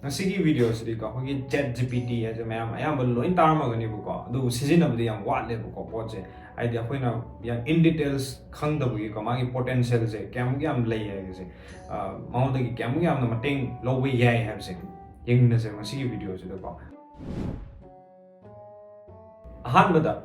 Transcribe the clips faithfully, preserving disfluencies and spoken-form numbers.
ꯉꯁꯤꯒꯤ ꯚꯤꯗꯤꯑꯣꯁꯤꯗꯤꯀꯣ, ꯑꯩꯈꯣꯏꯒꯤ ꯆꯦꯠ ꯖꯤ ꯄꯤ ꯇꯤ ꯍꯥꯏꯁꯦ ꯃꯌꯥꯝ ꯑꯌꯥꯝꯕ ꯂꯣꯏ ꯇꯥꯔꯝꯃꯒꯅꯤꯕꯀꯣ, ꯑꯗꯨꯕꯨ ꯁꯤꯖꯤꯟꯅꯕꯗꯤ ꯌꯥꯝ ꯋꯥꯠꯂꯦꯕꯀꯣ ꯄꯣꯠꯁꯦ꯫ ꯍꯥꯏꯗꯤ ꯑꯩꯈꯣꯏꯅ ꯌꯥꯝ in details ꯈꯪꯗꯕꯒꯤꯀꯣ, ꯃꯥꯒꯤ ꯄꯣꯇꯦꯟꯁꯤꯌꯦꯜꯁꯦ ꯀꯌꯥꯃꯨꯛ ꯌꯥꯝ ꯂꯩ ꯍꯥꯏꯕꯁꯦ, ꯑ, ꯃꯉꯣꯟꯗꯒꯤ ꯀꯌꯥꯃꯨꯛ ꯌꯥꯝꯅ ꯃꯇꯦꯡ ꯂꯧꯕ ꯌꯥꯏ ꯍꯥꯏꯕꯁꯦ ꯌꯦꯡꯃꯤꯟꯅꯁꯦ ꯉꯁꯤꯒꯤ ꯚꯤꯗꯤꯑꯣꯁꯤꯗꯀꯣ꯫ ꯑꯍꯥꯟꯕꯗ,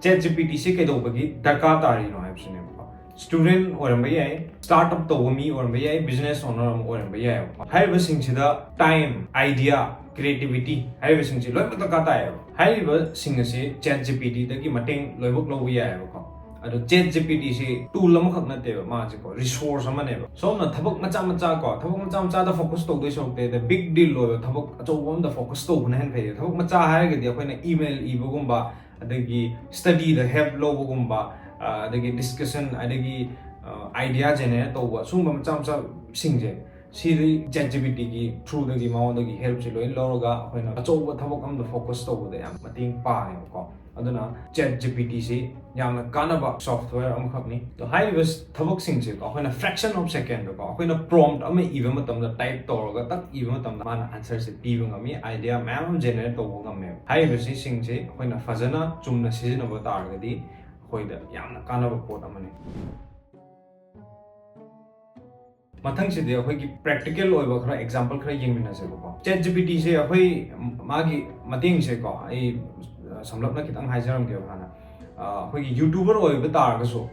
ꯆꯦꯠ ꯖꯤ ꯄꯤ ꯇꯤꯁꯦ ꯀꯩꯗꯧꯕꯒꯤ ꯗꯔꯀꯥꯔ ꯇꯥꯔꯤꯅꯣ ꯍꯥꯏꯕꯁꯤꯅꯦꯕꯀꯣ꯫ ꯁ꯭ꯇꯨꯗꯦꯟꯠ ꯑꯣꯏꯔꯝꯕ ꯌꯥꯏ, ꯁ꯭ꯇꯥꯔꯠ ꯑꯞ ꯇꯧꯕ ꯃꯤ ꯑꯣꯏꯔꯝꯕ ꯌꯥꯏ, ꯕꯤꯖꯤꯅꯦꯁ ꯑꯣꯅꯔ ꯑꯃ ꯑꯣꯏꯔꯝꯕ ꯌꯥꯏꯕꯀꯣ꯫ ꯍꯥꯏꯔꯤꯕꯁꯤꯡꯁꯤꯗ ꯇꯥꯏꯝ, ꯑꯥꯏꯗꯤꯌꯥ, ꯀ꯭ꯔꯤꯌꯦꯇꯤꯕꯤꯇꯤ ꯍꯥꯏꯔꯤꯕꯁꯤꯡꯁꯦ ꯂꯣꯏꯅꯃꯛ ꯗꯔꯀꯥꯔ ꯇꯥꯏꯌꯦꯕ꯫ ꯍꯥꯏꯔꯤꯕꯁꯤꯡ ꯑꯁꯤ ꯆꯦꯠ ꯖꯤ ꯄꯤ ꯇꯤꯗꯒꯤ ꯃꯇꯦꯡ ꯂꯣꯏꯅꯃꯛ ꯂꯧꯕ ꯌꯥꯏꯌꯦꯕꯀꯣ꯫ ꯑꯗꯣ ꯆꯦꯠ ꯖꯤ ꯄꯤ ꯇꯤꯁꯤ ꯇꯨꯜ ꯑꯃꯈꯛ ꯅꯠꯇꯦꯕ, ꯃꯥꯁꯦꯀꯣ, ꯔꯤꯁꯣꯔꯁ ꯑꯃꯅꯦꯕ꯫ ꯁꯣꯝꯅ ꯊꯕꯛ ꯃꯆꯥ ꯃꯆꯥ ꯀꯣ, ꯊꯕꯛ ꯃꯆꯥ ꯃꯆꯥꯗ ꯐꯣꯀꯁ ꯇꯧꯗꯣꯏ ꯁꯔꯨꯛꯇꯩꯗ ꯕꯤꯛ ꯗꯤꯜ ꯑꯣꯏꯕ ꯊꯕꯛ ꯑꯆꯧꯕ ꯑꯃꯗ ꯐꯣꯀꯁ ꯇꯧꯕꯅ ꯍꯦꯟꯅ ꯐꯩꯌꯦ꯫ ꯊꯕꯛ ꯃꯆꯥ ꯍꯥꯏꯔꯒꯗꯤ ꯑꯩꯈꯣꯏꯅ ꯏꯃꯦꯜ ꯏꯕꯒꯨꯝꯕ, ꯑꯗꯒꯤ ꯁ꯭ꯇꯗꯤꯗ ꯍꯦꯜꯞ ꯂꯧꯕꯒꯨꯝꯕ, ꯑ, ꯑꯗꯒꯤ ꯗꯤꯁꯀꯁꯟ, ꯑꯗꯒꯤ, ꯑ, ꯑꯥꯏꯗꯤꯌꯥ ꯖꯦꯅꯦꯔꯦꯠ ꯇꯧꯕ, ꯁꯨꯝꯕ ꯃꯆꯥ ꯃꯆꯥꯁꯤꯡꯁꯦ, ꯁꯤꯗꯤ ꯆꯦꯠ ꯖꯤ ꯄꯤ ꯇꯤꯒꯤ ꯊ꯭ꯔꯨꯗꯒꯤ ꯃꯉꯣꯟꯗꯒꯤ ꯍꯦꯜꯞꯁꯦ ꯂꯣꯏ ꯂꯧꯔꯒ ꯑꯩꯈꯣꯏꯅ ꯑꯆꯧꯕ ꯊꯕꯛ ꯑꯃꯗ ꯐꯣꯀꯁ ꯇꯧꯕꯗ ꯌꯥꯝ ꯃꯇꯦꯡ ꯄꯥꯡꯉꯦꯕꯀꯣ꯫ ꯑꯗꯨꯅ ꯆꯦꯠ ꯖꯤ ꯄꯤ ꯇꯤꯁꯤ ꯌꯥꯝꯅ ꯀꯥꯟꯅꯕ ꯁꯣꯐꯋꯦꯌꯔ ꯑꯃꯈꯛꯅꯤ꯫ ꯑꯗꯣ ꯍꯥꯏꯔꯤꯕ ꯊꯕꯛꯁꯤꯡꯁꯦꯀꯣ, ꯑꯩꯈꯣꯏꯅ fraction of secondꯗꯀꯣ, ꯑꯩꯈꯣꯏꯅ ꯄ꯭ꯔꯣꯝꯞ ꯑꯃ ꯏꯕ ꯃꯇꯝꯗ, ꯇꯥꯏꯞ ꯇꯧꯔꯒ ꯇꯛ ꯏꯕ ꯃꯇꯝꯗ ꯃꯥꯅ ꯑꯟꯁꯔꯁꯦ ꯄꯤꯕ ꯉꯝꯃꯤ, ꯑꯥꯏꯗꯤꯌꯥ ꯃꯌꯥꯝ ꯑꯃ ꯖꯦꯅꯦꯔꯦꯠ ꯇꯧꯕ ꯉꯝꯃꯦꯕ꯫ ꯍꯥꯏꯔꯤꯕꯁꯤꯡꯁꯦ ꯑꯩꯈꯣꯏꯅ ꯐꯖꯅ ꯆꯨꯝꯅ ꯁꯤꯖꯤꯟꯅꯕ ꯇꯥꯔꯒꯗꯤ ꯑꯩꯈꯣꯏꯗ ꯌꯥꯝꯅ ꯀꯥꯟꯅꯕ ꯄꯣꯠ ꯑꯃꯅꯤ꯫ ꯃꯊꯪꯁꯤꯗꯤ ꯑꯩꯈꯣꯏꯒꯤ ꯄ꯭ꯔꯦꯛꯇꯤꯀꯦꯜ ꯑꯣꯏꯕ ꯈꯔ ꯑꯦꯛꯖꯥꯝꯄꯜ ꯈꯔ ꯌꯦꯡꯃꯤꯟꯅꯁꯦꯕꯀꯣ꯫ ꯆꯦꯠ ꯖꯤ ꯄꯤ ꯇꯤꯁꯦ ꯑꯩꯈꯣꯏ ꯃꯥꯒꯤ ꯃꯇꯦꯡꯁꯦꯀꯣ, ꯑꯩ, ꯑ, ꯁꯝꯂꯞꯅ ꯈꯤꯇꯪ ꯍꯥꯏꯖꯔꯝꯒꯦꯕ ꯍꯥꯟꯅ꯫ ꯑ, ꯑꯩꯈꯣꯏꯒꯤ ꯌꯨꯇ꯭ꯌꯨꯕꯔ ꯑꯣꯏꯕ ꯇꯥꯔꯒꯁꯨ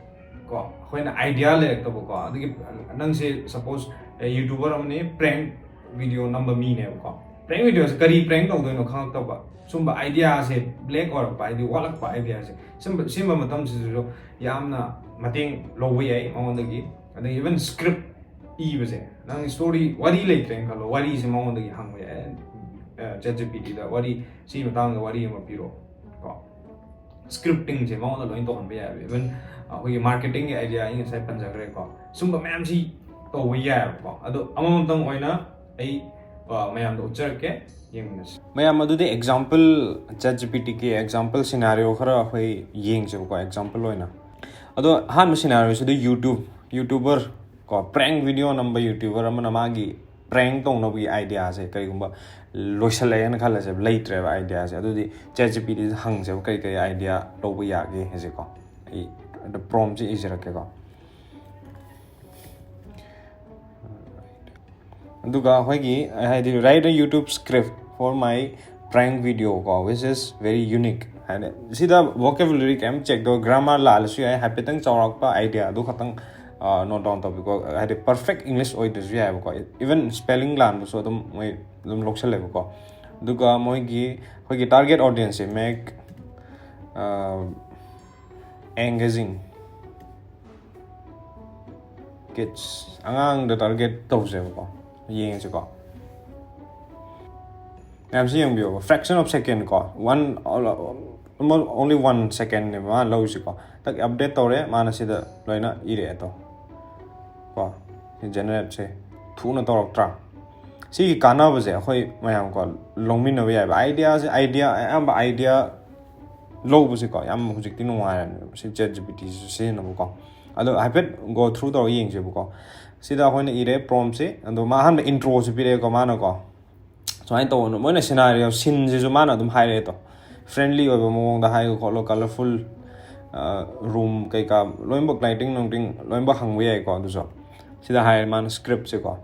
ꯀꯣ, ꯑꯩꯈꯣꯏꯅ ꯑꯥꯏꯗꯤꯌꯥ ꯂꯩꯔꯛꯇꯕꯀꯣ, ꯑꯗꯒꯤ ꯅꯪꯁꯦ ꯁꯄꯣꯁ ꯌꯨꯇ꯭ꯌꯨꯕꯔ ꯑꯃꯅꯤ, ꯄ꯭ꯔꯦꯡ ꯚꯤꯗꯤꯑꯣ ꯅꯝꯕ ꯃꯤꯅꯦꯕꯀꯣ꯫ ꯄ꯭ꯔꯦꯡ ꯚꯤꯗꯤꯑꯣꯁꯦ ꯀꯔꯤ ꯄ꯭ꯔꯦꯡ ꯇꯧꯗꯣꯏꯅꯣ ꯈꯪꯉꯛꯇꯕ, ꯁꯨꯝꯕ ꯑꯥꯏꯗꯤꯌꯥꯁꯦ ꯂꯦꯛ ꯑꯣꯏꯔꯛꯄ, ꯍꯥꯏꯗꯤ ꯋꯥꯠꯂꯛꯄ ꯑꯥꯏꯗꯤꯌꯥꯁꯦ, ꯁꯨꯝꯕ, ꯁꯤꯒꯨꯝꯕ ꯃꯇꯝꯁꯤꯗꯁꯨ ꯌꯥꯝꯅ ꯃꯇꯦꯡ ꯂꯧꯕ ꯌꯥꯏ ꯃꯉꯣꯟꯗꯒꯤ꯫ ꯑꯗꯒꯤ ꯏꯚꯟ ꯁ꯭ꯀ꯭ꯔꯤꯞ ꯏꯕꯁꯦ, ꯅꯪ ꯁ꯭ꯇꯣꯔꯤ, ꯋꯥꯔꯤ ꯂꯩꯇ꯭ꯔꯦꯅ ꯈꯜꯂꯣ, ꯋꯥꯔꯤꯁꯦ ꯃꯉꯣꯟꯗꯒꯤ ꯍꯪꯕ ꯌꯥꯏ꯫ ꯆꯦꯠ ꯖꯤ ꯄꯤ ꯇꯤꯗ ꯋꯥꯔꯤ, ꯁꯤꯒꯤ ꯃꯇꯥꯡꯗ ꯋꯥꯔꯤ ꯑꯃ ꯄꯤꯔꯣ ꯀꯣ꯫ ꯁ꯭ꯀ꯭ꯔꯤꯞꯇꯤꯡꯁꯦ ꯃꯉꯣꯟꯗ ꯂꯣꯏꯅ ꯇꯧꯍꯟꯕ ꯌꯥꯏꯕ꯫ ꯏꯚꯟ ꯑꯩꯈꯣꯏꯒꯤ ꯃꯥꯔꯀꯦꯇꯤꯡꯒꯤ ꯑꯥꯏꯗꯤꯌꯥ ꯑꯩ ꯉꯁꯥꯏ ꯄꯟꯖꯈ꯭ꯔꯦꯀꯣ, ꯁꯨꯝꯕ ꯃꯌꯥꯝꯁꯤ ꯇꯧꯕ ꯌꯥꯏꯑꯕꯀꯣ꯫ ꯑꯗꯣ ꯑꯃꯃꯝꯇꯪ ꯑꯣꯏꯅ ꯑꯩ, ꯑ, ꯃꯌꯥꯝꯗ ꯎꯠꯆꯔꯛꯀꯦ, ꯌꯦꯡꯃꯤꯟꯅꯁꯤ꯫ ꯃꯌꯥꯝ, ꯑꯗꯨꯗꯤ ꯑꯦꯛꯖꯥꯝꯄꯜ, ꯆꯦꯠ ꯖꯤ ꯄꯤ ꯇꯤꯒꯤ ꯑꯦꯛꯖꯥꯝꯄꯜ ꯁꯤꯅꯥꯔꯤꯑꯣ ꯈꯔ ꯑꯩꯈꯣꯏ ꯌꯦꯡꯁꯦꯕꯀꯣ, ꯑꯦꯛꯖꯥꯝꯄꯜ ꯑꯣꯏꯅ꯫ ꯑꯗꯣ ꯑꯍꯥꯟꯕ ꯁꯤꯅꯥꯔꯤꯑꯣꯁꯤꯗ ꯌꯨꯇ꯭ꯌꯨꯕ, ꯌꯨꯇ꯭ꯌꯨꯕꯔ ꯀꯣ, ꯄ꯭ꯔꯦꯡ ꯚꯤꯗꯤꯑꯣ ꯅꯝꯕ ꯌꯨꯇ꯭ꯌꯨꯕꯔ ꯑꯃꯅ ꯃꯥꯒꯤ ꯄ꯭ꯔꯦꯡ ꯇꯧꯅꯕꯒꯤ ꯑꯥꯏꯗꯤꯌꯥꯁꯦ ꯀꯔꯤꯒꯨꯝꯕ ꯂꯣꯏꯁꯜꯂꯛꯑꯦꯅ ꯈꯜꯂꯁꯦꯕ, ꯂꯩꯇ꯭ꯔꯦꯕ ꯑꯥꯏꯗꯤꯌꯥꯁꯦ, ꯑꯗꯨꯗꯤ ꯆꯦꯠ ꯖꯤ ꯄꯤ ꯇꯤꯗ ꯍꯪꯁꯦꯕ ꯀꯔꯤ ꯀꯔꯤ ꯑꯥꯏꯗꯤꯌꯥ ꯂꯧꯕ ꯌꯥꯒꯦ ꯍꯥꯏꯁꯦꯀꯣ꯫ ꯑꯩ ꯑꯗ ꯄ꯭ꯔꯣꯝꯁꯦ ꯏꯖꯔꯛꯀꯦꯀꯣ꯫ ꯑꯗꯨꯒ ꯑꯩꯈꯣꯏꯒꯤ ꯍꯥꯏꯗꯤ, "Write a YouTube script for my prank video" ꯀꯣ, "which is very unique" ꯍꯥꯏꯗꯤ, ꯁꯤꯗ ꯚꯣꯀꯦꯕꯨꯂꯔꯤ ꯀꯩꯝ ꯆꯦꯛ ꯇꯧ, ꯒ꯭ꯔꯥꯃꯔ ꯂꯥꯜꯂꯁꯨ ꯌꯥꯏ, ꯍꯥꯏꯐꯦꯠꯇꯪ ꯆꯥꯎꯔꯥꯛꯄ ꯑꯥꯏꯗꯤꯌꯥ ꯑꯗꯨ ꯈꯛꯇꯪ ꯅꯣꯠ ꯗꯥꯎꯟ ꯇꯧꯕꯤꯀꯣ꯫ ꯍꯥꯏꯗꯤ, ꯄꯔꯐꯦꯛ ꯏꯪꯂꯤꯁ ꯑꯣꯏꯗ꯭ꯔꯁꯨ ꯌꯥꯏꯕꯀꯣ, ꯏꯚꯟ ꯁ꯭ꯄꯦꯂꯤꯡ ꯂꯥꯟꯕꯁꯨ ꯑꯗꯨꯝ ꯃꯣꯏ ꯑꯗꯨꯝ ꯂꯧꯁꯜꯂꯦꯕꯀꯣ꯫ ꯑꯗꯨꯒ ꯃꯣꯏꯒꯤ, ꯑꯩꯈꯣꯏꯒꯤ ꯇꯥꯔꯒꯦꯠ ꯑꯣꯗꯤꯌꯦꯟꯁꯁꯦ, make engaging kids, ꯑꯉꯥꯡꯗ ꯇꯥꯔꯒꯦꯠ ꯇꯧꯁꯦꯕꯀꯣ, ꯌꯦꯡꯉꯁꯤꯀꯣ꯫ ꯃꯌꯥꯝꯁꯤ ꯌꯦꯡꯕꯤꯌꯣꯕ, fraction of second ꯀꯣ, one, almost only one second ꯅꯦꯕ ꯃꯥꯅ ꯂꯧꯔꯤꯁꯤꯀꯣ꯫ ꯇꯛ ꯑꯞꯗꯦꯠ ꯇꯧꯔꯦ, ꯃꯥꯅ ꯁꯤꯗ ꯂꯣꯏꯅ ꯏꯔꯛꯑꯦ ꯇꯣ ꯀꯣ꯫ ꯁꯤ ꯖꯦꯅꯦꯔꯦꯠꯁꯦ ꯊꯨꯅ ꯇꯧꯔꯛꯇ꯭ꯔꯥ? ꯁꯤꯒꯤ ꯀꯥꯟꯅꯕꯁꯦ ꯑꯩꯈꯣꯏ ꯃꯌꯥꯝ ꯀꯣ ꯂꯧꯃꯤꯟꯅꯕ ꯌꯥꯏꯕ꯫ ꯑꯥꯏꯗꯤꯌꯥꯁꯦ, ꯑꯥꯏꯗꯤꯌꯥ, ꯑꯌꯥꯝꯕ ꯑꯥꯏꯗꯤꯌꯥ ꯂꯧꯕꯁꯦꯀꯣ ꯌꯥꯝ ꯍꯧꯖꯤꯛꯇꯤ ꯅꯨꯡꯉꯥꯏꯔꯅꯦꯕ, ꯁꯤ ꯆꯦꯠ ꯖꯤ ꯄꯤ ꯇꯤꯁꯤꯁꯨ ꯁꯤꯖꯤꯟꯅꯕꯀꯣ꯫ ꯑꯗꯣ ꯍꯥꯏꯐꯦꯠ ꯒꯣ ꯊ꯭ꯔꯨ ꯇꯧꯔꯒ ꯌꯦꯡꯁꯦꯕꯀꯣ꯫ ꯁꯤꯗ ꯑꯩꯈꯣꯏꯅ ꯏꯔꯦ ꯄ꯭ꯔꯣꯝꯁꯦ, ꯑꯗꯣ ꯃꯥ ꯑꯍꯥꯟꯕ ꯏꯟꯇ꯭ꯔꯣꯁꯦ ꯄꯤꯔꯛꯑꯦꯀꯣ ꯃꯥꯅꯀꯣ꯫ ꯁꯨꯃꯥꯏꯅ ꯇꯧꯕꯅꯣ, ꯃꯣꯏꯅ ꯁꯤꯅꯥꯔꯤꯑꯣ, ꯁꯤꯟꯁꯤꯁꯨ ꯃꯥꯅ ꯑꯗꯨꯝ ꯍꯥꯏꯔꯛꯑꯦ ꯇꯣ꯫ ꯐ꯭ꯔꯦꯟꯂꯤ ꯑꯣꯏꯕ ꯃꯑꯣꯡꯗ ꯍꯥꯏꯌꯨ ꯈꯣꯠꯂꯣ, ꯀꯂꯔꯐꯨꯜ ꯔꯨꯝ ꯀꯩꯀꯥ ꯂꯣꯏꯅꯃꯛ, ꯂꯥꯏꯇꯤꯡ ꯅꯨꯡꯇꯤꯡ ꯂꯣꯏꯅꯃꯛ ꯍꯪꯕ ꯌꯥꯏꯀꯣ꯫ ꯑꯗꯨꯁꯨ ꯁꯤꯗ ꯍꯥꯏꯔꯦ ꯃꯥꯅ ꯁ꯭ꯀ꯭ꯔꯤꯞꯁꯦꯀꯣ꯫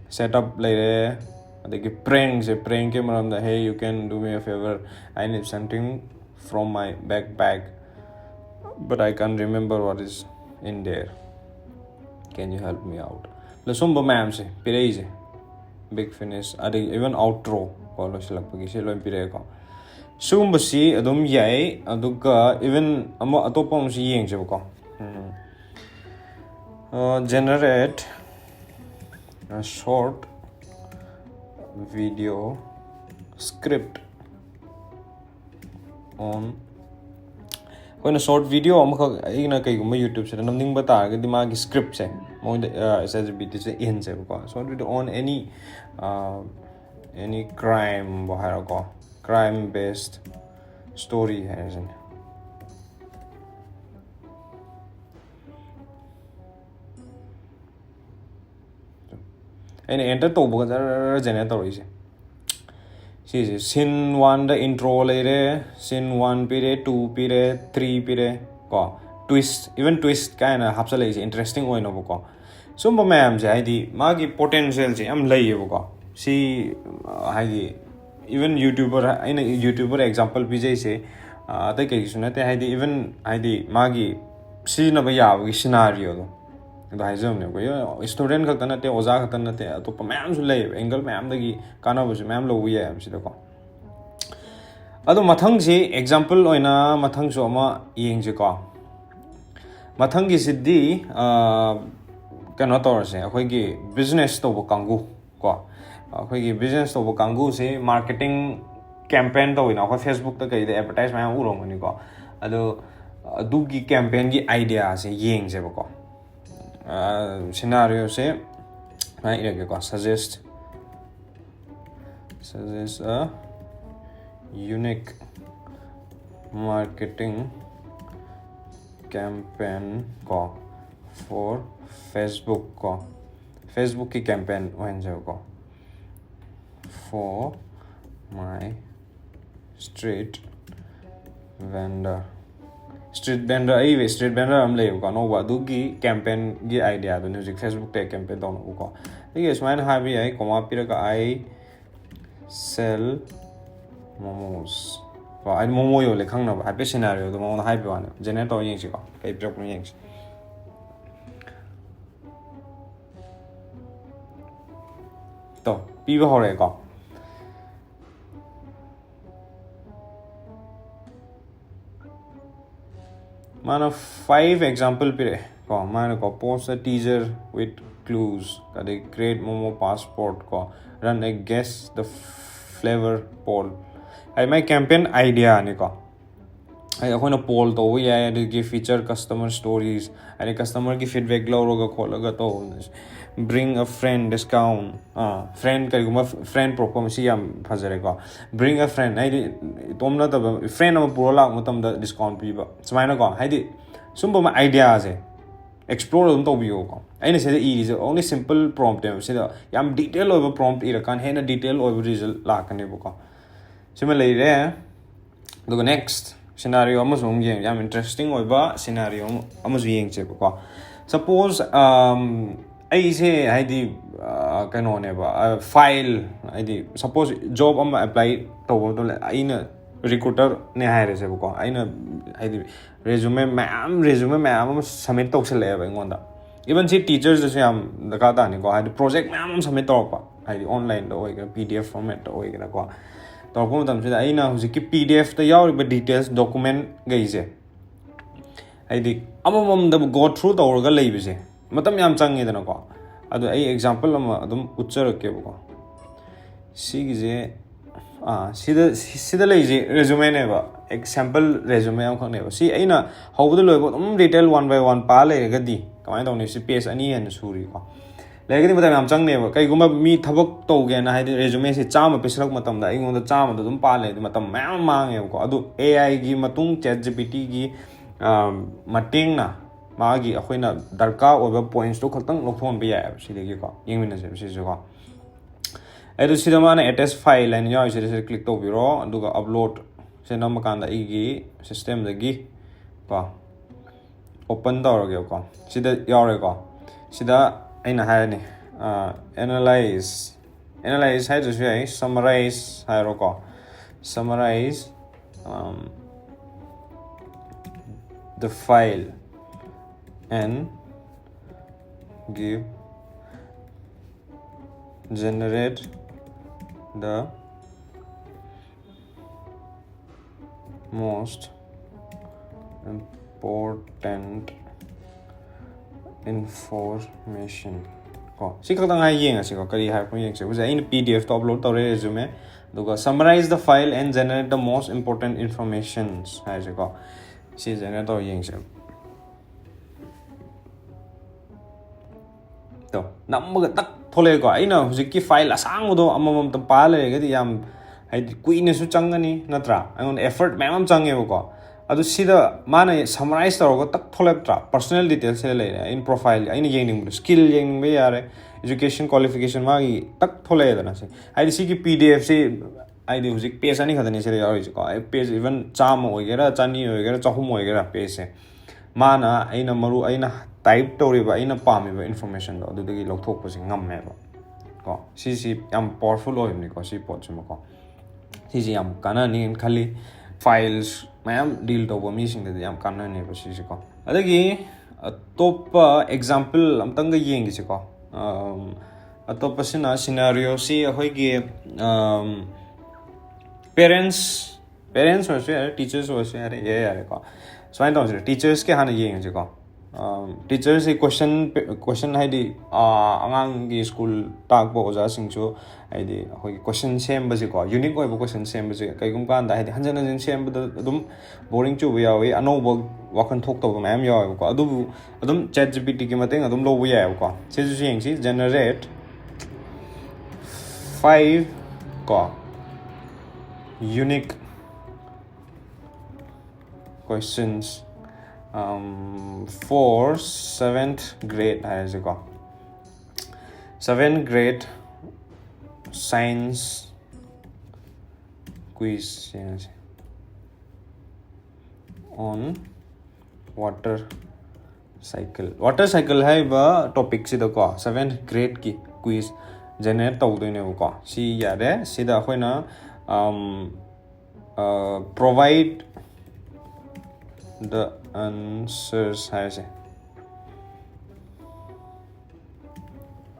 ꯁꯦꯠ ꯑꯞ ꯂꯩꯔꯦ, ꯑꯗꯒꯤ ꯄ꯭ꯔꯦꯡꯁꯦ, ꯄ꯭ꯔꯦꯡꯒꯤ ꯃꯔꯝꯗ, "Hey, you can do me a favor, I need something from my backpack, but I can't remember what is in there, can you help me out?" ꯑꯗ ꯁꯨꯝꯕ ꯃꯌꯥꯝꯁꯦ ꯄꯤꯔꯛꯏꯁꯦ, ꯕꯤꯛ ꯐꯤꯅꯤꯁ, ꯑꯗꯒꯤ ꯏꯚꯟ ꯑꯥꯎꯠꯇ꯭ꯔꯣ ꯀꯣ, ꯂꯣꯏꯁꯤꯜꯂꯛꯄꯒꯤ ꯁꯤ ꯂꯣꯏ ꯄꯤꯔꯛꯑꯦꯀꯣ꯫ ꯁꯤꯒꯨꯝꯕꯁꯤ ꯑꯗꯨꯝ ꯌꯥꯏ꯫ ꯑꯗꯨꯒ ꯏꯚꯟ ꯑꯃ ꯑꯇꯣꯞꯄ ꯑꯃꯁꯨ ꯌꯦꯡꯁꯦꯕꯀꯣ꯫ ꯎꯝ꯫ Uh, generate a short video script on, ꯑꯩꯈꯣꯏꯅ ꯁꯣꯔꯠ ꯚꯤꯗꯤꯑꯣ ꯑꯃꯈꯛ ꯑꯩꯅ ꯀꯩꯒꯨꯝꯕ ꯌꯨꯇ꯭ꯌꯨꯕꯁꯤꯗ ꯅꯝꯅꯤꯡꯕ ꯇꯥꯔꯒꯗꯤ, ꯃꯥꯒꯤ ꯁ꯭ꯀ꯭ꯔꯤꯞꯁꯦ ꯃꯣꯏꯗ, ꯑ, ꯆꯦꯠ ꯖꯤ ꯄꯤ ꯇꯤꯁꯦ ꯏꯍꯟꯁꯦꯕꯀꯣ꯫ Short video on any, uh, any crime ꯕꯨ ꯍꯥꯏꯔꯣꯀꯣ, crime based story ꯍꯥꯏꯔꯁꯤꯅꯦ꯫ ꯑꯩꯅ enter ꯇꯧꯕꯒ ꯖꯔ ꯖꯦꯅꯦꯔꯦꯠ ꯇꯧꯔꯛꯏꯁꯦ꯫ ꯁꯤꯁꯦ scene one ꯗ intro ꯂꯩꯔꯦ, scene one ꯄꯤꯔꯦ, two ꯄꯤꯔꯦ, three ꯄꯤꯔꯦ ꯀꯣ, twist, even twist ꯀꯥꯏꯅ ꯍꯥꯞꯆꯜꯂꯛꯏꯁꯦ interesting ꯑꯣꯏꯅꯕꯀꯣ꯫ ꯁꯨꯝꯕ ꯃꯌꯥꯝꯁꯦ ꯍꯥꯏꯗꯤ ꯃꯥꯒꯤ ꯄꯣꯇꯦꯟꯁꯤꯌꯦꯜꯁꯦ ꯌꯥꯝ ꯂꯩꯌꯦꯕꯀꯣ꯫ ꯁꯤ ꯑ, ꯍꯥꯏꯗꯤ even YouTuber, ꯑꯩꯅ YouTuber example ꯄꯤꯖꯩꯁꯦ ꯑ, ꯑꯇꯩ ꯀꯩꯒꯤꯁꯨ ꯅꯠꯇꯦ, ꯍꯥꯏꯗꯤ even ꯍꯥꯏꯗꯤ ꯃꯥꯒꯤ ꯁꯤꯖꯤꯟꯅꯕ ꯌꯥꯕꯒꯤ ꯁꯤꯅꯥꯔꯤꯑꯣꯗꯣ ꯑꯗꯣ ꯍꯥꯏꯖꯕꯅꯦꯕꯀꯣ꯫ ꯏꯁꯇꯨꯗꯦꯟ ꯈꯛꯇ ꯅꯠꯇꯦ, ꯑꯣꯖꯥ ꯈꯛꯇ ꯅꯠꯇꯦ, ꯑꯇꯣꯞꯄ ꯃꯌꯥꯝꯁꯨ ꯂꯩꯌꯦꯕ, ꯑꯦꯡꯒꯜ ꯃꯌꯥꯝꯗꯒꯤ ꯀꯥꯟꯅꯕꯁꯨ ꯃꯌꯥꯝ ꯂꯧꯕ ꯌꯥꯏ ꯍꯥꯏꯕꯁꯤꯗꯀꯣ꯫ ꯑꯗꯣ ꯃꯊꯪꯁꯤ example ꯑꯣꯏꯅ ꯃꯊꯪꯁꯨ ꯑꯃ ꯌꯦꯡꯁꯤꯀꯣ꯫ ꯃꯊꯪꯒꯤꯁꯤꯗꯤ ꯑ, ꯀꯩꯅꯣ ꯇꯧꯔꯁꯦ, ꯑꯩꯈꯣꯏꯒꯤ business ꯇꯧꯕ ꯀꯥꯡꯕꯨ ꯀꯣ꯫ ꯑꯩꯈꯣꯏꯒꯤ business ꯇꯧꯕ ꯀꯥꯡꯕꯨꯁꯤ marketing campaign ꯇꯧꯋꯤꯅ, ꯑꯩꯈꯣꯏ Facebook ꯇ ꯀꯩꯗ advertise ꯃꯌꯥꯝ ꯎꯔꯝꯒꯅꯤꯀꯣ꯫ ꯑꯗꯣ ꯑꯗꯨꯒꯤ campaign ꯒꯤ idea ꯁꯦ ꯌꯦꯡꯁꯦꯕꯀꯣ꯫ ꯁꯤꯅꯥꯔꯤꯑꯣꯁꯦ ꯁꯨꯃꯥꯏꯅ ꯏꯔꯒꯦꯀꯣ: suggest, suggest a unique marketing campaign ꯀꯣ, for Facebook ꯀꯣ, Facebook ꯀꯤ campaign ꯑꯣꯏꯍꯟꯁꯦꯕꯀꯣ꯫ For my street vendor, street vendor, ꯑꯩ street vendor ꯑꯃ ꯂꯩꯌꯦꯕꯀꯣ ꯑꯅꯧꯕ, ꯑꯗꯨꯒꯤ campaign ꯒꯤ idea ꯗꯨꯅꯤ ꯍꯧꯖꯤꯛ Facebook ꯇ campaign ꯇꯧꯅꯕꯀꯣ꯫ ꯑꯗꯒꯤ ꯁꯨꯃꯥꯏꯅ ꯍꯥꯏꯕ ꯌꯥꯏ, comma ꯄꯤꯔꯒ: "I sell momos" ꯀꯣ, ꯑꯩ ꯃꯣꯃꯣ ꯌꯣꯜꯂꯦ ꯈꯪꯅꯕ ꯍꯥꯏꯐꯦꯠ ꯁꯤꯅꯥꯔꯤꯑꯣꯗꯣ ꯃꯉꯣꯟꯗ ꯍꯥꯏꯕ ꯋꯥꯅꯤ꯫ ꯖꯦꯅꯦꯔꯦꯠ ꯇꯧꯔ ꯌꯦꯡꯁꯤꯀꯣ, ꯀꯩ ꯄꯤꯔꯛꯄꯅꯣ ꯌꯦꯡꯁꯤ꯫ ꯇꯣ, ꯄꯤꯕ ꯍꯧꯔꯛꯑꯦꯀꯣ꯫ ꯃꯥꯅ five example ꯄꯤꯔꯛꯑꯦ ꯀꯣ꯫ ꯃꯥꯅꯀꯣ: "Post a teaser with clues", ꯑꯗꯩ "Create momo passport" ꯀꯣ, "Run a guess the flavor poll", ꯍꯥꯏꯗꯤ ꯃꯥꯏ campaign idea ꯅꯤꯀꯣ꯫ ꯍꯥꯏꯗꯤ ꯑꯩꯈꯣꯏꯅ poll ꯇꯧꯕ ꯌꯥꯏ, ꯑꯗꯒꯤ feature customer stories, ꯍꯥꯏꯗꯤ customer ꯒꯤ feedback ꯂꯧꯔꯒ ꯈꯣꯠꯂꯒ ꯇꯧꯕ꯫ "Bring a friend, discount", ah, friend, ꯀꯔꯤꯒꯨꯝꯕ friend ꯄꯨꯔꯛꯄ ꯑꯃ, ꯁꯤ ꯌꯥꯝ ꯐꯖꯔꯦꯀꯣ꯫ "Bring a friend", ꯍꯥꯏꯗꯤ ꯏꯇꯣꯝ ꯅꯠꯇꯕ friend ꯑꯃ ꯄꯨꯔ ꯂꯥꯛꯄ ꯃꯇꯝꯗ discount ꯄꯤꯕ, ꯁꯨꯃꯥꯏꯅꯀꯣ꯫ ꯍꯥꯏꯗꯤ ꯁꯨꯝꯕ ꯑꯃ idea ꯁꯦ explore ꯑꯗꯨꯝ ꯇꯧꯕꯤꯌꯣꯀꯣ꯫ ꯑꯩꯅ ꯁꯤꯗ ꯏꯔꯤꯁꯦ only simple prompt ꯅꯦꯕ, ꯁꯤꯗ ꯌꯥꯝ detail ꯑꯣꯏꯕ prompt ꯏꯔꯀꯥꯟꯗ ꯍꯦꯟꯅ detail ꯑꯣꯏꯕ result ꯂꯥꯛꯀꯅꯦꯕꯀꯣ꯫ ꯁꯤꯃ ꯂꯩꯔꯦ꯫ ꯑꯗꯨꯒ next scenario ꯑꯃꯁꯨ ꯑꯃꯨꯛ ꯌꯦꯡ, ꯌꯥꯝ interesting ꯑꯣꯏꯕ scenario ꯑꯃ- ꯑꯃꯁꯨ ꯌꯦꯡꯁꯦꯕꯀꯣ꯫ Suppose ꯑꯩꯁꯦ ꯍꯥꯏꯗꯤ ꯑ, ꯀꯩꯅꯣꯅꯦꯕ, file, ꯍꯥꯏꯗꯤ suppose job ꯑꯃ apply ꯇꯧꯕ ꯃꯇꯝꯗ ꯑꯩꯅ recruiter ꯅꯦ ꯍꯥꯏꯔꯁꯦꯕꯀꯣ꯫ ꯑꯩꯅ ꯍꯥꯏꯗꯤ resume ꯃꯌꯥꯝ resume ꯃꯌꯥꯝ ꯑꯃ submit ꯇꯧꯁꯜꯂꯛꯑꯦꯕ ꯑꯩꯉꯣꯟꯗ꯫ Even ꯁꯤ teachers ꯇꯁꯨ ꯌꯥꯝ ꯗꯔꯀꯥꯔ ꯇꯥꯅꯤꯀꯣ, ꯍꯥꯏꯗꯤ project ꯃꯌꯥꯝ ꯑꯃ submit ꯇꯧꯔꯛꯄ, ꯍꯥꯏꯗꯤ online ꯗ ꯑꯣꯏꯒꯦꯔꯥ, P D F format ꯇ ꯑꯣꯏꯒꯦꯔꯥꯀꯣ꯫ ꯇꯧꯔꯛꯄ ꯃꯇꯝꯁꯤꯗ ꯑꯩꯅ ꯍꯧꯖꯤꯛꯀꯤ P D F ꯇ ꯌꯥꯎꯔꯤꯕ details document ꯈꯩꯁꯦ ꯍꯥꯏꯗꯤ ꯑꯃꯃꯝꯗ go through ꯇꯧꯔꯒ ꯂꯩꯕꯁꯦ ꯃꯇꯝ ꯌꯥꯝ ꯆꯪꯉꯦꯗꯅꯀꯣ꯫ ꯑꯗꯣ ꯑꯩ example ꯑꯃ ꯑꯗꯨꯝ ꯎꯠꯆꯔꯛꯀꯦꯕꯀꯣ꯫ ꯁꯤꯒꯤꯁꯦ ꯑꯥ, ꯁꯤꯗ ꯁꯤꯗ ꯂꯩꯁꯦ resume ꯅꯦꯕ, sample resume ꯑꯃꯈꯛꯅꯦꯕ꯫ ꯁꯤ ꯑꯩꯅ ꯍꯧꯕꯗ ꯂꯣꯏꯕ ꯑꯗꯨꯝ detail one by one ꯄꯥ ꯂꯩꯔꯒꯗꯤ ꯀꯃꯥꯏꯅ ꯇꯧꯅꯤ? ꯁꯤ page ꯑꯅꯤ ꯍꯦꯟꯅ ꯁꯨꯔꯤꯀꯣ꯫ ꯂꯩꯔꯒꯗꯤ ꯃꯇꯝ ꯌꯥꯝ ꯆꯪꯅꯦꯕ꯫ ꯀꯩꯒꯨꯝꯕ ꯃꯤ ꯊꯕꯛ ꯇꯧꯒꯦꯅ ꯍꯥꯏꯗꯤ resume ꯁꯦ ꯆꯥꯝꯃ ꯄꯤꯁꯤꯜꯂꯛꯄ ꯃꯇꯝꯗ ꯑꯩꯉꯣꯟꯗ ꯆꯥꯝꯃꯗꯣ ꯑꯗꯨꯝ ꯄꯥ ꯂꯩꯔꯗꯤ ꯃꯇꯝ ꯃꯌꯥꯝ ꯑꯃ ꯃꯥꯡꯉꯦꯕꯀꯣ꯫ ꯑꯗꯨ A I ꯒꯤ ꯃꯇꯨꯡ, ChatGPT ꯒꯤ ꯃꯇꯦꯡꯅ ꯃꯥꯒꯤ ꯑꯩꯈꯣꯏꯅ ꯗꯔꯀꯥꯔ ꯑꯣꯏꯕ points ꯇꯣ ꯈꯛꯇꯪ ꯂꯧꯊꯣꯛꯍꯟꯕ ꯌꯥꯏꯑꯕ ꯁꯤꯗꯒꯤꯀꯣ꯫ ꯌꯦꯡꯃꯤꯟꯅꯁꯦꯕ ꯁꯤꯁꯨꯀꯣ꯫ ꯑꯗꯨ ꯁꯤꯗ ꯃꯥꯅ attach file ꯍꯥꯏꯅ ꯌꯥꯎꯔꯤꯁꯤꯗ ꯁꯤꯗ click ꯇꯧꯕꯤꯔꯣ, ꯑꯗꯨꯒ upload ꯁꯦ ꯅꯝꯃꯀꯥꯟꯗ ꯑꯩꯒꯤ system ꯗꯒꯤ ꯀꯣ open ꯇꯧꯔꯒꯦꯕꯀꯣ꯫ ꯁꯤꯗ ꯌꯥꯎꯔꯦꯀꯣ꯫ ꯁꯤꯗ ꯑꯩꯅ ꯍꯥꯏꯔꯅꯤ, ꯑ, analyze, analyze ꯍꯥꯏꯗ꯭ꯔꯁꯨ ꯌꯥꯏ, summarize ꯍꯥꯏꯔꯣꯀꯣ꯫ Summarize, um, the file and give, generate the most important information ꯀꯣ꯫ ꯁꯤ ꯈꯛꯇꯪ ꯍꯥꯏ ꯌꯦꯡꯉꯁꯤꯀꯣ, ꯀꯔꯤ ꯍꯥꯏꯔꯛꯄꯅꯣ ꯌꯦꯡꯁꯦ꯫ ꯍꯧꯖꯤꯛ ꯑꯩꯅ P D F ꯇꯣ upload ꯇꯧꯔꯦ, resume꯫ ꯑꯗꯨꯒ summarize the file and generate the most important informations ꯍꯥꯏꯔꯁꯤꯀꯣ꯫ ꯁꯤ generate ꯇꯧꯔ ꯌꯦꯡꯁꯦ꯫ ꯇꯣ, ꯅꯝꯃꯒ ꯇꯛ ꯊꯣꯛꯂꯛꯑꯦꯀꯣ꯫ ꯑꯩꯅ ꯍꯧꯖꯤꯛꯀꯤ file ꯑꯁꯥꯡꯕꯗꯣ ꯑꯃꯃꯝꯇ ꯄꯥ ꯂꯩꯔꯒꯗꯤ ꯌꯥꯝ, ꯍꯥꯏꯗꯤ, ꯀꯨꯏꯅꯁꯨ ꯆꯪꯒꯅꯤ, ꯅꯠꯇ꯭ꯔꯥ? ꯑꯩꯉꯣꯟꯗ effort ꯃꯌꯥꯝ ꯑꯃ ꯆꯪꯉꯦꯕꯀꯣ꯫ ꯑꯗꯨ ꯁꯤꯗ ꯃꯥꯅ summarize ꯇꯧꯔꯒ ꯇꯛ ꯊꯣꯛꯂꯛꯇ꯭ꯔꯥ? Personal details ꯁꯤꯗ ꯂꯩꯔꯦ, ꯑꯩꯅ profile, ꯑꯩꯅ ꯌꯦꯡꯅꯤꯡꯕꯗꯣ, skill ꯌꯦꯡꯅꯤꯡꯕ ꯌꯥꯔꯦ, education qualification ꯃꯥꯒꯤ ꯇꯛ ꯊꯣꯛꯂꯛꯑꯦꯗꯅ꯫ ꯁꯤ ꯍꯥꯏꯗꯤ ꯁꯤꯒꯤ P D F ꯁꯤ ꯍꯥꯏꯗꯤ ꯍꯧꯖꯤꯛ page ꯑꯅꯤ ꯈꯛꯇꯅꯤ ꯁꯤꯗ ꯌꯥꯎꯔꯤꯁꯦꯀꯣ꯫ ꯑꯩ page even ꯆꯥꯝꯃ ꯑꯣꯏꯒꯦꯔꯥ, ꯆꯅꯤ ꯑꯣꯏꯒꯦꯔꯥ, ꯆꯍꯨꯝ ꯑꯣꯏꯒꯦꯔꯥ, page ꯁꯦ ꯃꯥꯅ ꯑꯩꯅ ꯃꯔꯨ ꯑꯩꯅ type ꯇꯧꯔꯤꯕ, ꯑꯩꯅ ꯄꯥꯝꯃꯤꯕ information ꯗꯣ ꯑꯗꯨꯗꯒꯤ ꯂꯧꯊꯣꯛꯄꯁꯦ ꯉꯝꯃꯦꯕ ꯀꯣ꯫ ꯁꯤꯁꯤ ꯌꯥꯝ powerful ꯑꯣꯏꯕꯅꯤꯀꯣ, ꯁꯤ ꯄꯣꯠꯁꯤꯃꯀꯣ꯫ ꯁꯤꯁꯤ ꯌꯥꯝ ꯀꯥꯟꯅꯅꯤꯅ ꯈꯜꯂꯤ꯫ Files ꯃꯌꯥꯝ deal ꯇꯧꯕ ꯃꯤꯁꯤꯡꯗꯗꯤ ꯌꯥꯝ ꯀꯥꯟꯅꯅꯦꯕ ꯁꯤꯁꯦꯀꯣ꯫ ꯑꯗꯒꯤ ꯑꯇꯣꯞꯄ example ꯑꯝꯇꯪꯒ ꯌꯦꯡꯈꯤꯁꯤꯀꯣ꯫ ꯑꯝ, ꯑꯇꯣꯞꯄꯁꯤꯅ scenario ꯁꯤ ꯑꯩꯈꯣꯏꯒꯤ, ꯑꯝ, parents, parents ꯑꯣꯏꯔꯁꯨ ꯌꯥꯔꯦ, teachers ꯑꯣꯏꯔꯁꯨ ꯌꯥꯔꯦ, ꯌꯥꯔꯦ, ꯌꯥꯔꯦꯀꯣ꯫ ꯁꯨꯃꯥꯏꯅ ꯇꯧꯁꯤꯔꯦ, teachers ꯀꯤ ꯍꯥꯟꯅ ꯌꯦꯡꯉꯁꯤꯀꯣ꯫ Teachers ꯁꯤ question, question ꯍꯥꯏꯗꯤ, ꯑꯥ, ꯑꯉꯥꯡꯒꯤ school ꯇꯥꯛꯄ ꯑꯣꯖꯥꯁꯤꯡꯁꯨ ꯍꯥꯏꯗꯤ ꯑꯩꯈꯣꯏꯒꯤ question ꯁꯦꯝꯕꯁꯦꯀꯣ, unique ꯑꯣꯏꯕ question ꯁꯦꯝꯕꯁꯦ ꯀꯩꯒꯨꯝꯕ ꯀꯥꯟꯗ ꯍꯥꯏꯗꯤ ꯍꯟꯖꯤꯟ ꯍꯟꯖꯤꯟ ꯁꯦꯝꯕꯗ ꯑꯗꯨꯝ boring ꯆꯨꯕ ꯌꯥꯎꯏ, ꯑꯅꯧꯕ ꯋꯥꯈꯜ ꯊꯣꯛꯇꯕ ꯃꯌꯥꯝ ꯌꯥꯎꯋꯦꯕꯀꯣ꯫ ꯑꯗꯨꯕꯨ ꯑꯗꯨꯝ ChatGPT ꯒꯤ ꯃꯇꯦꯡ ꯑꯗꯨꯝ ꯂꯧꯕ ꯌꯥꯏꯑꯕꯀꯣ꯫ ꯁꯤꯁꯨ ꯌꯦꯡꯁꯤ, generate five ꯀꯣ, unique questions, um, for seventh grade ꯍꯥꯏꯔꯁꯤꯀꯣ꯫ Seventh grade science quiz ꯌꯦꯡꯉꯁꯤ꯫ On water cycle, water cycle ꯍꯥꯏꯔꯤꯕ topic ꯁꯤꯗꯀꯣ, seventh grade ꯀꯤ quiz generate ꯇꯧꯗꯣꯏꯅꯦꯕꯀꯣ꯫ ꯁꯤ ꯌꯥꯔꯦ꯫ ꯁꯤꯗ ꯑꯩꯈꯣꯏꯅ, um, uh, provide the answers ꯍꯥꯏꯔꯁꯦ꯫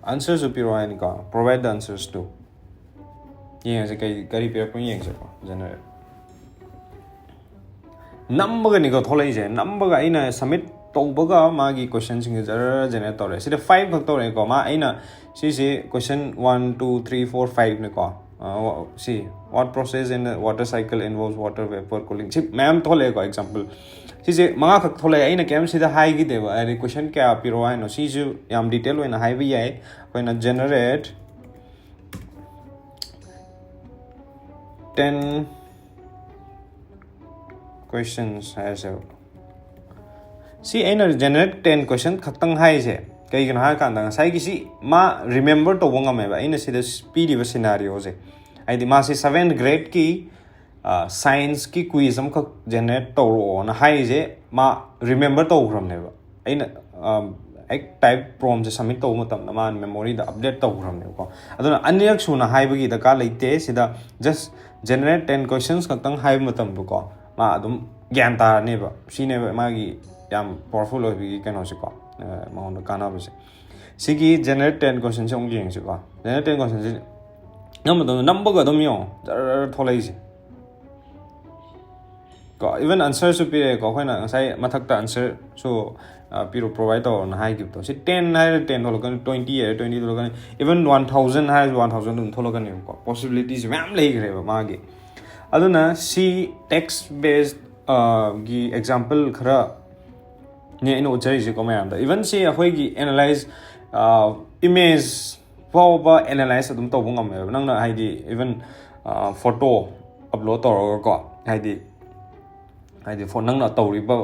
Answers ꯁꯨ ꯄꯤꯔꯛꯑꯣ ꯍꯥꯏꯅꯤꯀꯣ, provide the answers to꯫ ꯌꯦꯡꯉꯁꯦ ꯀꯩ, ꯀꯔꯤ ꯄꯤꯔꯛꯄꯅꯣ ꯌꯦꯡꯁꯦꯀꯣ꯫ Generate ꯅꯝꯕꯒꯅꯤꯀꯣ ꯊꯣꯛꯂꯛꯏꯁꯦ꯫ ꯅꯝꯕꯒ ꯑꯩꯅ submit ꯇꯧꯕꯒ ꯃꯥꯒꯤ question ꯁꯤꯡꯁꯦ ꯖꯔ generate ꯇꯧꯔꯦ꯫ ꯁꯤꯗ five ꯈꯛ ꯇꯧꯔꯛꯑꯦꯀꯣ꯫ ꯃꯥ, ꯑꯩꯅ ꯁꯤꯁꯦ question one, two, three, four, five ꯅꯤꯀꯣ꯫ ꯑ, ꯁꯤ, what process in the water cycle involves water vapor cooling? ꯁꯤ ꯃꯌꯥꯝ ꯊꯣꯛꯂꯛꯑꯦꯀꯣ example꯫ ꯁꯤꯁꯦ ꯃꯉꯥꯈꯛ ꯊꯣꯛꯂꯛꯑꯦ꯫ ꯑꯩꯅ ꯀꯩꯝ ꯁꯤꯗ ꯍꯥꯏꯈꯤꯗꯦꯕ, ꯍꯥꯏꯗꯤ question ꯀꯌꯥ ꯄꯤꯔꯛꯑꯣ ꯍꯥꯏꯅꯣ꯫ ꯁꯤꯁꯨ ꯌꯥꯝ detail ꯑꯣꯏꯅ ꯍꯥꯏꯕ ꯌꯥꯏ꯫ ꯑꯩꯈꯣꯏꯅ generate ten questions ꯍꯥꯏꯔꯁꯦꯕ꯫ ꯁꯤ ꯑꯩꯅ generate ten question ꯈꯛꯇꯪ ꯍꯥꯏꯁꯦ ꯀꯩꯒꯤꯅꯣ ꯍꯥꯏꯔꯀꯥꯟꯗ, ꯉꯁꯥꯏꯒꯤ ꯁꯤ ꯃꯥ remember ꯇꯧꯕ ꯉꯝꯃꯦꯕ꯫ ꯑꯩꯅ ꯁꯤꯗ ꯄꯤꯔꯤꯕ scenarioꯁꯦ, ꯍꯥꯏꯗꯤ ꯃꯥꯁꯤ seventh gradeꯀꯤ scienceꯀꯤ quiz ꯑꯃꯈꯛ generate ꯇꯧꯔꯛꯑꯣꯅ ꯍꯥꯏꯔꯤꯁꯦ ꯃꯥ remember ꯇꯧꯈ꯭ꯔꯕꯅꯦꯕ꯫ ꯑꯩꯅ ꯍꯦꯛ type promptꯁꯦ submit ꯇꯧꯕ ꯃꯇꯝꯗ ꯃꯥꯅ memoryꯗ update ꯇꯧꯈ꯭ꯔꯕꯅꯦꯕꯀꯣ꯫ ꯑꯗꯨꯅ ꯑꯅꯤꯔꯛ ꯁꯨꯅ ꯍꯥꯏꯕꯒꯤ ꯗꯔꯀꯥꯔ ꯂꯩꯇꯦ꯫ ꯁꯤꯗ just generate ten questions ꯈꯛꯇꯪ ꯍꯥꯏꯕ ꯃꯇꯝꯗꯀꯣ, ꯃꯥ ꯑꯗꯨꯝ ꯒ꯭ꯌꯥꯟ ꯇꯥꯔꯅꯦꯕ꯫ ꯁꯤꯅꯦꯕ ꯃꯥꯒꯤ ꯌꯥꯝ powerful ꯑꯣꯏꯕꯒꯤ ꯀꯩꯅꯣꯁꯦꯀꯣ, ꯃꯉꯣꯟꯗ ꯀꯥꯟꯅꯕꯁꯦ꯫ ꯁꯤꯒꯤ generate ten questionꯁꯦ ꯑꯃꯨꯛ ꯌꯦꯡꯁꯤꯀꯣ꯫ Generate ten questionꯁꯦ ꯅꯝꯕ ꯃꯇꯝꯗ ꯅꯝꯕꯒ ꯑꯗꯨꯝ ꯌꯦꯡꯉꯣ, ꯖꯔ ꯊꯣꯛꯂꯛꯏꯁꯦ꯫ ꯀꯣ, even answerꯁꯨ ꯄꯤꯔꯛꯑꯦꯀꯣ꯫ ꯑꯩꯈꯣꯏꯅ ꯉꯁꯥꯏ ꯃꯊꯛꯇ answerꯁꯨ ꯄꯤꯔꯣ, provide ꯇꯧꯔꯣꯅ ꯍꯥꯏꯈꯤꯕꯗꯣ꯫ ꯁꯤ ten ꯍꯥꯏꯔꯦ ten ꯊꯣꯛꯂꯛꯀꯅꯤ, twenty ꯍꯥꯏꯔꯦ twenty ꯊꯣꯛꯂꯛꯀꯅꯤ, even one thousand ꯍꯥꯏꯔꯁꯨ one thousand ꯑꯗꯨꯝ ꯊꯣꯛꯂꯛꯀꯅꯦꯕꯀꯣ꯫ Possibilityꯁꯦ ꯃꯌꯥꯝ ꯂꯩꯈ꯭ꯔꯦꯕ ꯃꯥꯒꯤ꯫ ꯑꯗꯨꯅ ꯁꯤ text basedꯒꯤ example ꯈꯔ ꯅꯦ ꯑꯩꯅ ꯎꯠꯆꯔꯤꯁꯦꯀꯣ ꯃꯌꯥꯝꯗ꯫ Even ꯁꯤ ꯑꯩꯈꯣꯏꯒꯤ analyse, image ꯐꯥꯎꯕ analyse ꯑꯗꯨꯝ ꯇꯧꯕ ꯉꯝꯃꯦꯕ꯫ ꯅꯪꯅ ꯍꯥꯏꯗꯤ even photo upload ꯇꯧꯔꯒꯀꯣ, ꯍꯥꯏꯗꯤ ꯍꯥꯏꯗꯤ ꯐꯣ ꯅꯪꯅ ꯇꯧꯔꯤꯕ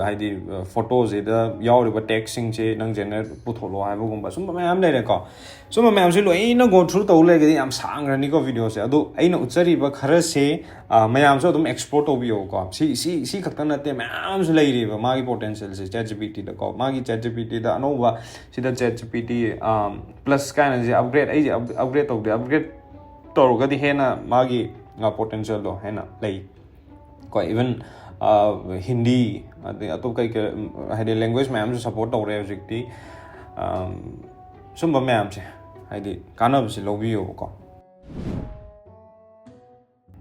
ꯍꯥꯏꯗꯤ photoꯁꯤꯗ ꯌꯥꯎꯔꯤꯕ textꯁꯤꯡꯁꯦ ꯅꯪ generate ꯄꯨꯊꯣꯛꯂꯣ ꯍꯥꯏꯕꯒꯨꯝꯕ ꯁꯨꯝꯕ ꯃꯌꯥꯝ ꯂꯩꯔꯦꯀꯣ꯫ ꯁꯨꯝꯕ ꯃꯌꯥꯝꯁꯤ ꯂꯣꯏꯅ go through ꯇꯧ ꯂꯩꯔꯒꯗꯤ ꯌꯥꯝ ꯁꯥꯡꯈ꯭ꯔꯅꯤꯀꯣ videoꯁꯦ꯫ ꯑꯗꯣ ꯑꯩꯅ ꯎꯠꯆꯔꯤꯕ ꯈꯔꯁꯦ ꯃꯌꯥꯝꯁꯨ ꯑꯗꯨꯝ explore ꯇꯧꯕꯤꯌꯣꯀꯣ꯫ ꯁꯤ ꯁꯤ ꯁꯤ ꯈꯛꯇ ꯅꯠꯇꯦ, ꯃꯌꯥꯝꯁꯨ ꯂꯩꯔꯤꯕ ꯃꯥꯒꯤ potentialꯁꯦ ChatGPTꯗꯀꯣ꯫ ꯃꯥꯒꯤ ChatGPTꯗ ꯑꯅꯧꯕ ꯁꯤꯗ ChatGPT plus ꯀꯥꯏꯅꯁꯦ upgrade, ꯑꯩꯁꯦ upgrade ꯇꯧꯗꯦ, upgrade ꯇꯧꯔꯒꯗꯤ ꯍꯦꯟꯅ ꯃꯥꯒꯤ potentialꯗꯣ ꯍꯦꯟꯅ ꯂꯩ꯫ ꯀꯣ, even ꯍꯤꯟꯗꯤ ꯑꯗꯩ ꯑꯇꯣꯞꯄ ꯀꯩ ꯀꯩ ꯍꯥꯏꯗꯤ language ꯃꯌꯥꯝꯁꯨ support ꯇꯧꯔꯦ ꯍꯧꯖꯤꯛꯇꯤ꯫ ꯁꯨꯝꯕ ꯃꯌꯥꯝꯁꯦ ꯍꯥꯏꯗꯤ ꯀꯥꯟꯅꯕꯁꯦ ꯂꯧꯕꯤꯌꯣꯕꯀꯣ꯫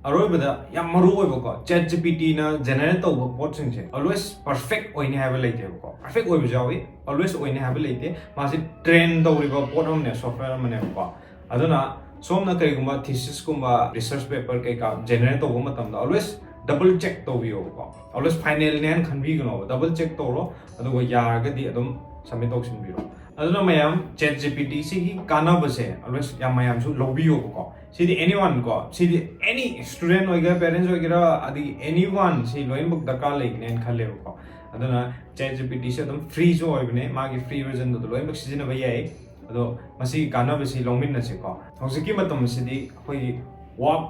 ꯑꯔꯣꯏꯕꯗ ꯌꯥꯝ ꯃꯔꯨ ꯑꯣꯏꯕꯀꯣ, ChatGPTꯅ generate ꯇꯧꯕ ꯄꯣꯠꯁꯤꯡꯁꯦ always perfect ꯑꯣꯏꯅꯤ ꯍꯥꯏꯕ ꯂꯩꯇꯦꯕꯀꯣ꯫ Perfect ꯑꯣꯏꯕꯁꯨ ꯌꯥꯎꯏ, always ꯑꯣꯏꯅꯤ ꯍꯥꯏꯕ ꯂꯩꯇꯦ꯫ ꯃꯥꯁꯤ train ꯇꯧꯔꯤꯕ ꯄꯣꯠ ꯑꯃꯅꯦ, software ꯑꯃꯅꯦꯕꯀꯣ꯫ ꯑꯗꯨꯅ ꯁꯣꯝꯅ ꯀꯔꯤꯒꯨꯝꯕ thesisꯀꯨꯝꯕ research paper ꯀꯩꯀꯥ generate ꯇꯧꯕ ꯃꯇꯝꯗ always double check ꯇꯧꯕꯤꯌꯣꯕꯀꯣ꯫ Always finalꯅꯦ ꯍꯥꯏꯅ ꯈꯟꯕꯤꯒꯅꯣꯕ, double check ꯇꯧꯔꯣ, ꯑꯗꯨꯒ ꯌꯥꯔꯒꯗꯤ ꯑꯗꯨꯝ submit ꯇꯧꯁꯤꯟꯕꯤꯔꯣ꯫ ꯑꯗꯨꯅ ꯃꯌꯥꯝ, ChatGPT ꯁꯤꯒꯤ ꯀꯥꯟꯅꯕꯁꯦ always ꯌꯥꯝ ꯃꯌꯥꯝꯁꯨ ꯂꯧꯕꯤꯌꯣꯕꯀꯣ꯫ ꯁꯤꯗꯤ anyone ꯀꯣ, ꯁꯤꯗꯤ any student ꯑꯣꯏꯒꯦꯔꯥ, parents ꯑꯣꯏꯒꯦꯔꯥ, ꯑꯗꯒꯤ anyone, ꯁꯤ ꯂꯣꯏꯅꯃꯛ ꯗꯔꯀꯥꯔ ꯂꯩꯒꯅꯦꯅ ꯈꯜꯂꯦꯕꯀꯣ꯫ ꯑꯗꯨꯅ ChatGPT ꯁꯦ ꯑꯗꯨꯝ free ꯁꯨ ꯑꯣꯏꯕꯅꯦ, ꯃꯥꯒꯤ free version ꯗꯨꯗ ꯂꯣꯏꯅꯃꯛ ꯁꯤꯖꯤꯟꯅꯕ ꯌꯥꯏ꯫ ꯑꯗꯣ ꯃꯁꯤꯒꯤ ꯀꯥꯟꯅꯕꯁꯤ ꯂꯧꯃꯤꯟꯅꯁꯤꯀꯣ꯫ ꯍꯧꯖꯤꯛꯀꯤ ꯃꯇꯝꯁꯤꯗꯤ ꯑꯩꯈꯣꯏꯒꯤ work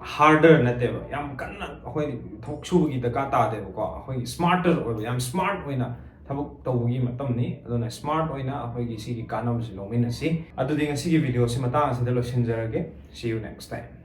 harder ꯅꯠꯇꯦꯕ, ꯌꯥꯝ ꯀꯟꯅ ꯑꯩꯈꯣꯏ ꯊꯕꯛ ꯁꯨꯕꯒꯤ ꯗꯔꯀꯥꯔ ꯇꯥꯗꯦꯕꯀꯣ꯫ ꯑꯩꯈꯣꯏꯒꯤ smarter ꯑꯣꯏꯕ, ꯌꯥꯝ smart ꯑꯣꯏꯅ ꯊꯕꯛ ꯇꯧꯕꯒꯤ ꯃꯇꯝꯅꯤ꯫ ꯑꯗꯨꯅ smart ꯑꯣꯏꯅ ꯑꯩꯈꯣꯏꯒꯤ ꯁꯤꯒꯤ ꯀꯥꯟꯅꯕꯁꯤ ꯂꯧꯃꯤꯟꯅꯁꯤ꯫ ꯑꯗꯨꯗꯤ ꯉꯁꯤꯒꯤ video ꯁꯤ ꯃꯇꯥꯡ ꯑꯁꯤꯗ ꯂꯣꯏꯁꯤꯟꯖꯔꯒꯦ꯫ See you next time.